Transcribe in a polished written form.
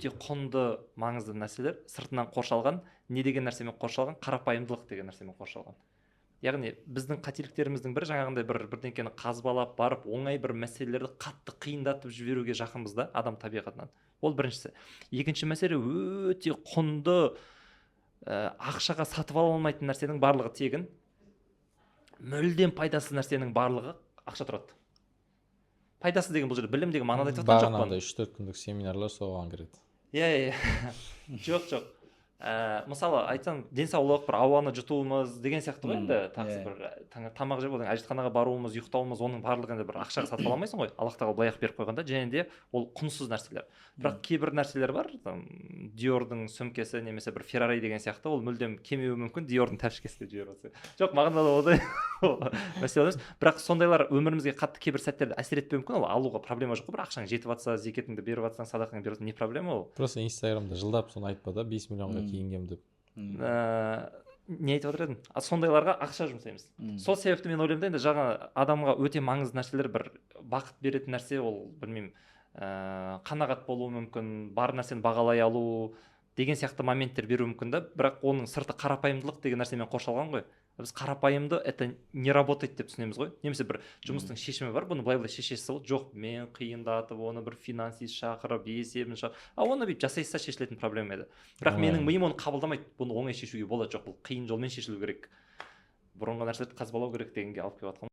Өте құнды, маңызды нәрселер сыртынан қоршалған. Не деген нәрсемен қоршалған? Қарапайымдылық деген нәрсемен қоршалған. Яғни біздің қателіктеріміздің бірі жаңағындай бір бірдеңкені қазбалап барып, оңай бір мәселелерді қатты қиындатып жіберуге жақынбыз да адам табиғатынан. Ол біріншісі. Екінші мәселе: өте құнды, ақшаға сатып ала алмайтын нәрсенің барлығы тегін, мүлдем пайдасыз нәрсенің барлығы ақша тұрады. Пайдасыз деген бұл жерде білім деген мағынада айтып жатқан жоқпын. Бағанағыдай 3-4 күндік семинарлар соған кіреді. Иә, жоқ, мысалы айтсам, денсаулық, бір ауаны жұтуымыз деген сияқты ғой. Енді тағы бір тамақ жеп, одан әжетханаға баруымыз, ұйықтауымыз, оның барлығын енді бір ақшаға сатып ала алмайсың ғой. Аллах тағала былай ақ беріп қойған да. Және де ол құнсыз нәрселер. Бірақ кейбір нәрселер бар, там Диордың сөмкесі немесе бір Феррари деген сияқты, ол мүлдем келмеуі мүмкін. Диордың тәпішкесі деп жіберіп жатса, жоқ, мағынада ондай мәселе емес. Бірақ сондайлар өмірімізге қатты кейбір сәттерде әсер етпеуі мүмкін. Ол алуға проблема жоқ қой. Бір ақшаң жетіп жатса, зекетіңді беріп жатсаң, садақаңды беріп жатсаң, не проблема ол? Просто Инстаграмда жылдап соны айтпа да, 5 миллионға киінгенмін деп. Не айтып жатыр едім? А, сондайларға ақша жұмсаймыз. Сол себепті мен ойлаймын да, енді жаңа адамға өте маңызды нәрселер, бір бақыт беретін нәрсе, ол, білмеймін, қанағат болуы мүмкін, бар нәрсені бағалай алу деген сияқты моменттер беруі мүмкін да. Бірақ оның сырты қарапайымдылық деген нәрсемен қоршалған ғой. Біз қарапайымды это не работает деп түсінеміз ғой. Немесе бір жұмыстың шешімі бар, бұны былай былай шешесіз ғой. Жоқ, мен қиындатып, оны бір финансист шақырып, есебін, а оны бүйтіп жасай салса, шешілетін проблема еді. Бірақ Оңай. менің миым оны қабылдамайды: бұны оңай шешуге болады, жоқ, бұл қиын жолмен шешілу керек, бұрынғы нәрселерді қазбалау керек дегенге алып келіп жатқан.